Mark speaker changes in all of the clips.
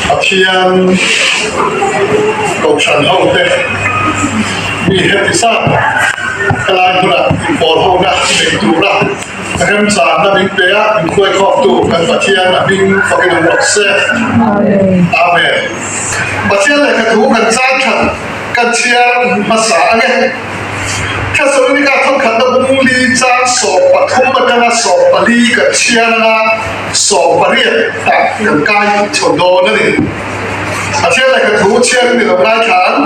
Speaker 1: Pathian kohhran ho te mi heti zat helai hmunah inpawl hona nei tura remchanna min pe a, min khuaikhawptu kan Pathian a hming fakin awm rawh se. Amen. Pathian lehkha thu kan chang that kan chhiar hmasa ange. Thesalonika thawnkhatna bung li chang 13 atanga 14 kan chhiar anga 18 ah kan kai chho dawn a ni. Pathian lehkha thu chhiarin ni lo ngaithla ang.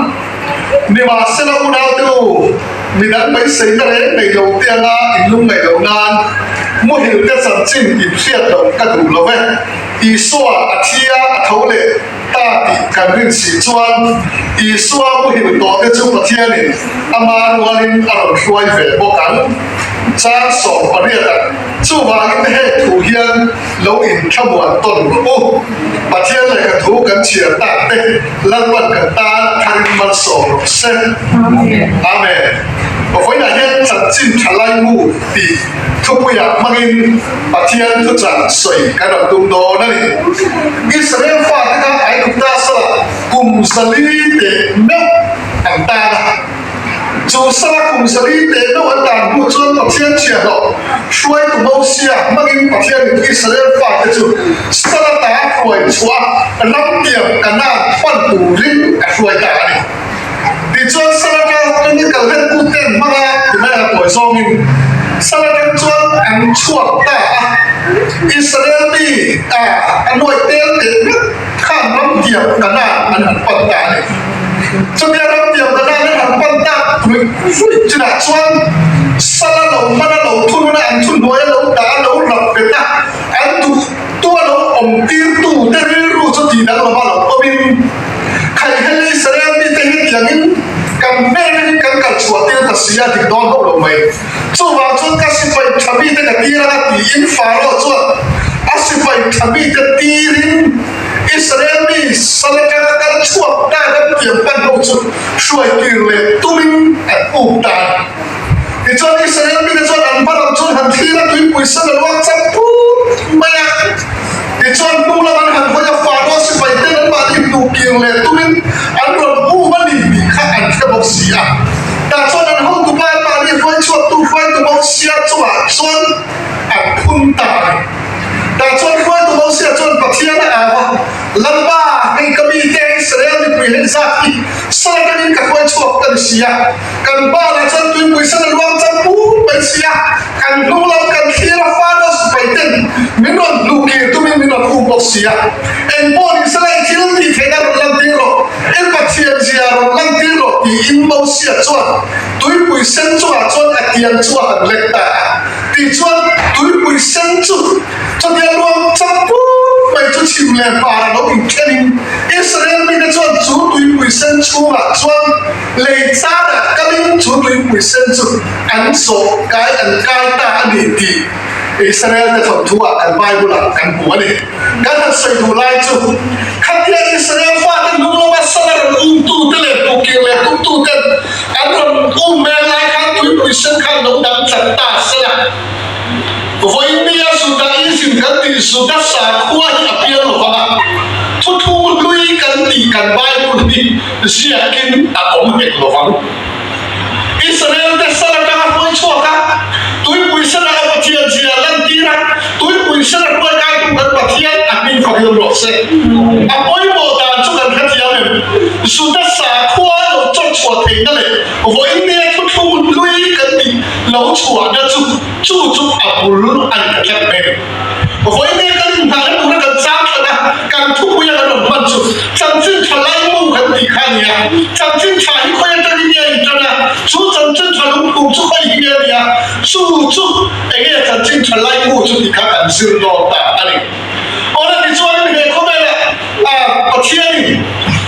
Speaker 1: Nimahsela unaute u, midang beiseina reng nei lo te anga inlung ngaih loh nan muhil te chanchin inhriat loh ka duh lo e. Isua a thi a, a tho leh. Ta tih kan rin si chuan Isua muhil tawhte chu Pathianin ama rualin a rawn hruai ve bawk ang. Chang 18 ah chuvangin heng thu hian lo inthlamuan tawn rawh u. Pathian lehkha thu kan chhiar tak te Lalpan kan tan a tharin malsawm rawh se. Amen. Vawiinah hian chanchin tha laimu tih Thupuiah hmangin Pathian thuchah sawi kan rawn tum dawn a ni. Israel fate kha Aigupta salah kum 4 teh meuh an tan a. Chu sala kum 4 teh meuh an tan hnu chuan Pathian chhiahhlawh hruaitu Mosia hmangin Pathianin Israel fate chu sala ta hruai chhuah a ramtiam Kanaan pan turin a hruai ta a ni. Tichuan Salaka clinical headquarter hmanga timai a kawi zawngin Salaka chuan an chhuak ta a, Israel mi a a nuai tel teh vek khan ramtiam Kanaan an han pan ta a ni. Chutia ramtiam Kanaan an han pan tak ruih ruih chinah chuan Sala lo hman a lo thun a, an thuhnuai a lo dah a lo rap bet a, an duh tu a lo awm tirtu te rilru chu tih danglam a lo awmin, Khaihel Israel mite hi tiangin kan hmelin kan kal chhuah tir ta si a dik dawn hauh lo mai. Chuvang chuan ka sipai tha mite ka tir anga tiin Pharaoh chuan a sipai tha mite tirin Israel mi sal atanga kal chhuak ta ram tiang pan ho chu hruai tir leh tumin an um ta a ni. Tichuan Israel mite chuan an hma lam chuan han thlir a tuipui sen a luak chak put mai a. Tichuan hnu lam an han hawi a, Pharaoh sipai ten anmahni hnu kir leh tumin an rawn um a ni tih kha an hre bawk si a. Tah chuan an hotupa anmahni hruai chhuaktu hruaitu Mosia chungah chuan an phun ta a ni. Tah chuan hruaitu Mosia chuan Pathian a au a, Lalpa, hei ka mite Israel mipui hei zat hi sal atangin ka hruai chhuak ta ni si a, kan pa lah chuan tuipui sen a luang chang put mai si a, kan hnung lam kan thlir a Pharaoh sipai ten min rawn hnuh kir tumin min rawn um bawk si a, eng pawh ni sela i thil tih theihna rawn lantir rawh, i Pathian zia rawn lantir rawh tiin Mosia chuan tuipui sen chungah chuan a tiang chu a han lek ta a, tichuan tuipui sen chu Chutia luang chak put mai chu chhim leh hmar a lo inthenin Israel mite chuan chu tuipui sen chhungah chuan lei chanah kalin chu tuipui sen chu an zawh kai an kai ta a ni tih Israel te thawnthu ah kan Bible ah kan hmu a ni. Kan han sawi duh lai chu khatia Israel fate hnung lama sala rawn umtu te leh pukir leh tumtu ten an rawn um mek lai khan tuipui sen khan lo dang chat ta sela. Vawinia Judaism kan tih Juda sakhua hi a piang lo vang a, thuthlung hlui kan tih kan Bible hi ziakin a awm hek lo vang. Israel te sal atanga hruai chhuak a, tuipui sala a Pathian zia lantir a, tuipui sala hruai kaitu kan Pathian a hming fak hian rawh se. A pawimawh dan chu kan hrethiam em? Juda sakhua lo chawrchhuah theihna leh vawinia thuthlung hlui kan tih lo chhuahna chu chu chu a bul a ni ta tlat mai. Vawiin kan inhnahna tura kan chang that a, kan thupui a kan rawn hman chu chanchin tha laimu kan tih kha a ni a. Chanchin tha hi khawi atangin nge a intan a, chu chanchin tha lungphum chu khawi hi nge a ni a, chu chu enge chanchin tha laimu chu tih kha kan zir dawn ta a ni. Awle tichuanin he khawvelah Pathianin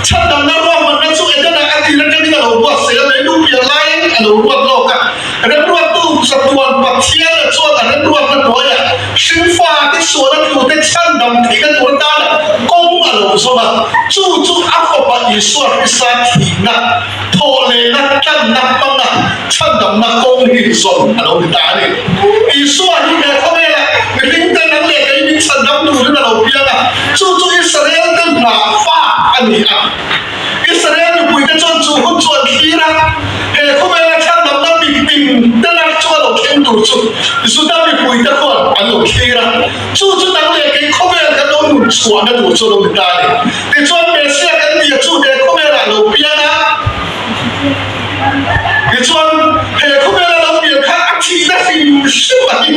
Speaker 1: chhandamna ruahmanna chu Edena a tir atangin a lo buatsaih a, lei lungpian laiin a lo ruat lawk a. Remruattu chatuan Pathiana chuan a remruatna hnuaiah hringfa te suala tlute chhandam theihna tur atana kawng a lo zawm a, chu chu a fapa Isua Krista thihna, thawhlehna, tlanna hmanga chhandamna kawng hi zawm a lo ni ta a ni. Isua hi he khawvelah mihringte nang leh kei min chhandam turin a lo piang a. Chu chu Israel-te hnahfak a ni a. Israel mipuite chuan chu hun chu an thlir a, he khawvela chhandamna mitin tena chu a lo thleng tur chu Juda mipuite khuan an lo thlir a. Chu chu dang leh kei khawvel kan lo nun chhuahna tur chu a lo ni ta a ni. Tichuan Messiah kan tia chu he khawvelah a lo piang a. Tichuan he khawvela lo pian kha a thihna hrim hrim a hi,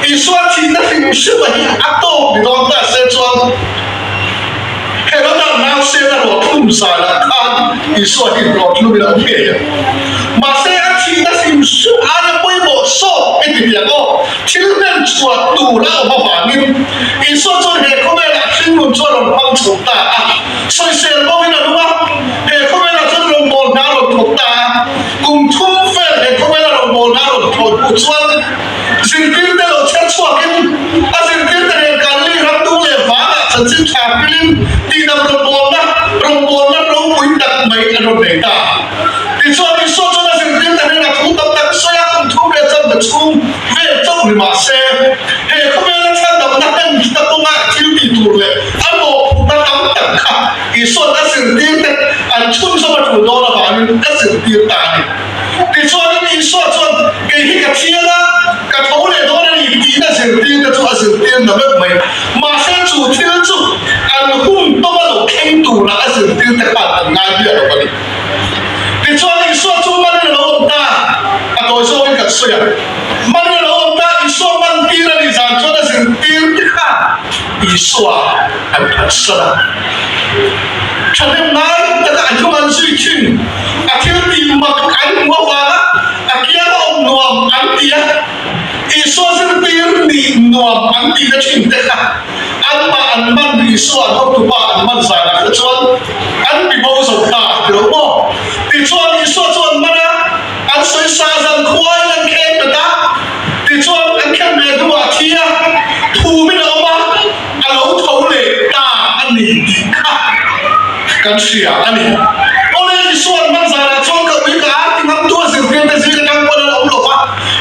Speaker 1: Isua thihna hrim hrim a hi a tawk ni dawn ta se chuan Heroda nausena rawh thlum zanah khan Isua hi rawh thlum in a awm ngei a. Mahse a thihna hrim hrim aia pawimawh sawt heti piang aw, thil hnem chhuah tur a awm avangin Isua chuan he khawvelah hringnun chu a rawn hmang chho ta a. Sawisel bawkin a lung a, he khawvelah chuan rawngbâwl hna a rawn thawk ta a. Kum thum vel he khawvela rawngbâwl hna a rawn thawh hnu chuan zirtirte lo chher chhuakin a zirtirte nen Galilee ram dung leh vangah chanchin tha pilin tihdam rawngbâwlna, rawngbâwlna ropui tak mai an rawn nei ta. Tichuan, Isua chuan a zirtirte hnenah thu tam tak sawi a, kum thum leh chanve chhung vel chauh ni mah se, he khawvela chhandamna hnemhna kawnga thil tih tur leh a mawhphurhna tam tak kha Isua'n a zirtirte an chhunzawm a tul dawn avangin a zirtir ta a ni. Tichuanin Isua chuan, Kei hi ka thial a, ka tho leh dawn a ni tiin a zirtirte chu a zirtir na meuh mai. Mahse chu thil chu an hun tawma lo thleng turah a zirtirte khan an ngai biak lo a ni. Tichuan Isua chu manin a lo awm ta, a tawi zawkin kan sawi a. Manin a lo awm ta, Isua mantir a nih zan chuan a zirtirte khan Isua an phatsan a. Thahnem ngai taka a hnung an zui thin. A thil tih mak an hmuh avanga a kianga awm nuam an ti a, Isua zirtir nih nuam an tihna thin te kha anmah an man Isua an hotupa an man zanah kha chuan an mi bo zo ta ti lo maw? Tichuan Isua chu an man a, an sawi sa zan khuain an khen bet a, tichuan an khen ve hnuah a thi a, thumin a awm a, a lo tho leh ta a ni tih kha kan hria a ni. Awle Isua'n hman zanah chuan ka ui ka ar ti ngamtu a zirtirte zing atang pawn an awm lo va,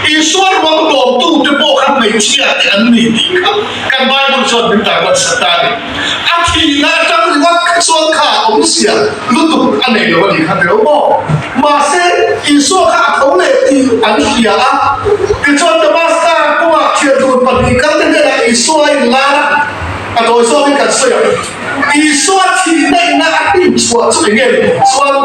Speaker 1: Isua ruang hlawmtute pawh kha hmeichhia te an ni tih kha kan Bible chuan min tarlan sak ta a ni. A thihna atang ringawt kha chuan kha a awmzia lutuk a nei lo a ni kha tilo maw? Mahse Isua kha a tho leh tih an hria a, tichuan Damaska kawngah thiantur pahnih kalte hnenah Isua a inlar a, a tawi zawkin kan sawi ang. Isua thihna ina a hlimchhuah chu eng nge ni tih chuan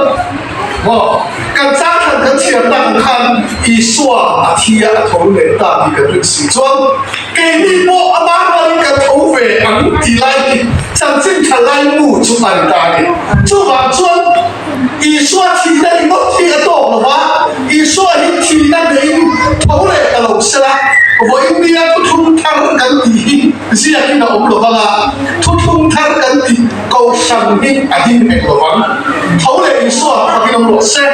Speaker 1: maw kan changthlan kan chhiar tak ang khan Isua a thi a, a tho leh ta tih kan rin si chuan keini pawh ama rualin kan tho ve ang tih lai hi chanchin tha laimu chu a ni ta a ni. Chuvang chuan Isua thihna ringawt hi a tawk lo va, Isua hi thihna neiin tho leh ta lo sela, vawiin nia thuthlung thar kan tih hi ziakin a awm lo vang a, thuthlung thar kan tih kohhran hi a ding hek lo vang. Tho leh Isua fakin awm rawh se.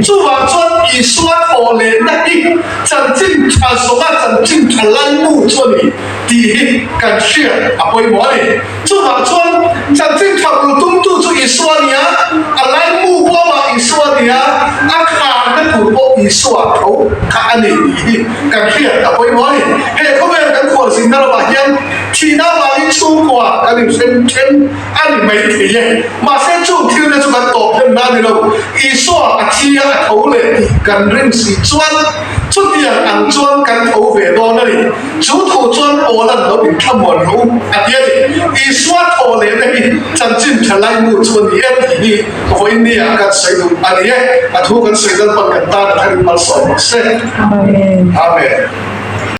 Speaker 1: Chuvang chuan Isua thawh lehna hi chanchin tha zawnga chanchin tha laimu chu a ni tih hi kan hriat a pawimawh a ni. Chuvang chuan chanchin tha bul tumtu chu Isua a ni a, a laimu pawh amah Isua a ni a, a kharna tur pawh Isua tho kha a ni tih hi kan hriat a pawimawh a ni. He khawvel kan khualzinna ramah hian thihna avangin chhungkua kan inhrem then a ni mai thei e. Mahse chung thil te chu kan tawp hlemna a ni lo. Isua a thi a, a tho leh tih kan rin si chuan chutiang ang chuan kan tho ve dawn a ni. Chu thu chuan Paula'n lo inthlamuan rawh u a ti a ni. Isua thawh lehna hi chanchin tha laimu chu a ni e tih hi vawiin nia kan sawi duh a ni e. A thu kan sawi dan pawn kan tan a tharin malsawm rawh se. Amen.